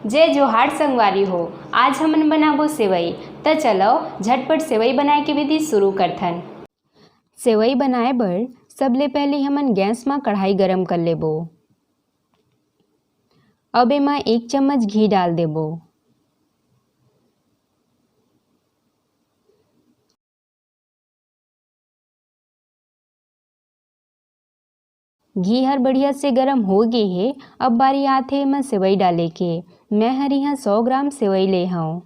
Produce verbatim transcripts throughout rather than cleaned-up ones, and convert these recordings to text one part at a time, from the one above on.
जय जोहार संगवारी हो, आज हमन बनाबो सेवई। त चलो झटपट सेवई बनाए के विधि शुरू करथन। सेवई बनाए बर सबले पहले हमन गैस म कढ़ाई गरम कर लेबो। अब एमा एक चम्मच घी डाल देबो। घी हर बढ़िया से गरम हो गे हे। अब बारी आत हे एमा सेवई डाले के। मैं हर इहाँ सौ ग्राम सेवई ले हव।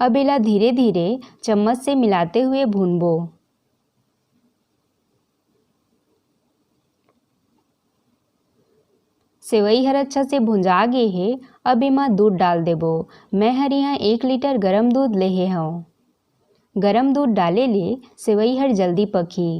अब एला धीरे धीरे चम्मच से मिलाते हुए भूनबो। सेवई हर अच्छा से भुंजा गे हे। अब एमा दूध डाल देबो। मैं हर इहाँ एक लीटर गरम दूध लेहे हव। गरम दूध डाले ले सेवई हर जल्दी पकही।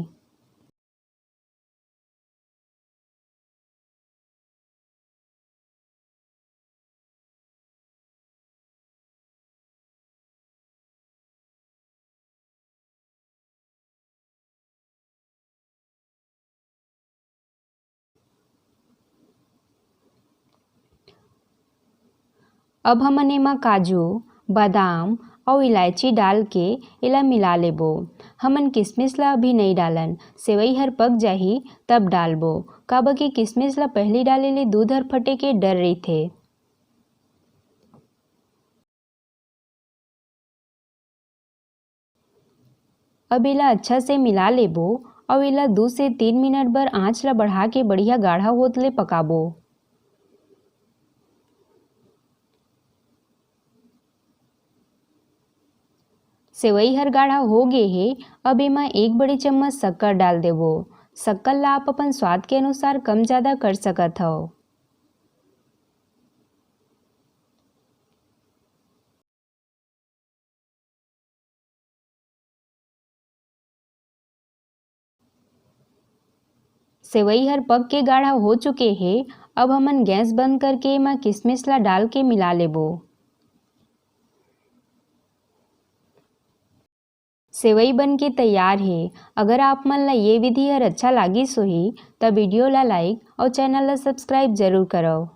अब हमन एमा काजू, बादाम अउ इलायची डाल के एला मिला लेबो। हमन किसमिस ला अभी नइ डालन, सेवई हर पक जाही तब डालबो, काबर कि किसमिस ला पहिली डाले ले दूध हर फटे के डर रहिथे। अब एला अच्छा से मिला लेबो अउ एला दू से तीन मिनट बर आंच ला बढ़ा के बढ़िया गाढ़ा होत ले पकाबो। सेवई हर गाढ़ा हो गे हे। अब एमा एक बड़ी चम्मच शक्कर डाल देबो। शक्कर ला आप अपन स्वाद के अनुसार कम ज्यादा कर सकत हव। सेवई हर पक के गाढ़ा हो चुके हे। अब हमन गैस बंद करके एमा किसमिस ला डाल के मिला लेबो। सेवई बन के तैयार हे। अगर आप मन ला ये विधि हर अच्छा लागिस होही, त वीडियो ला like अउ चैनल ला subscribe जरूर करव।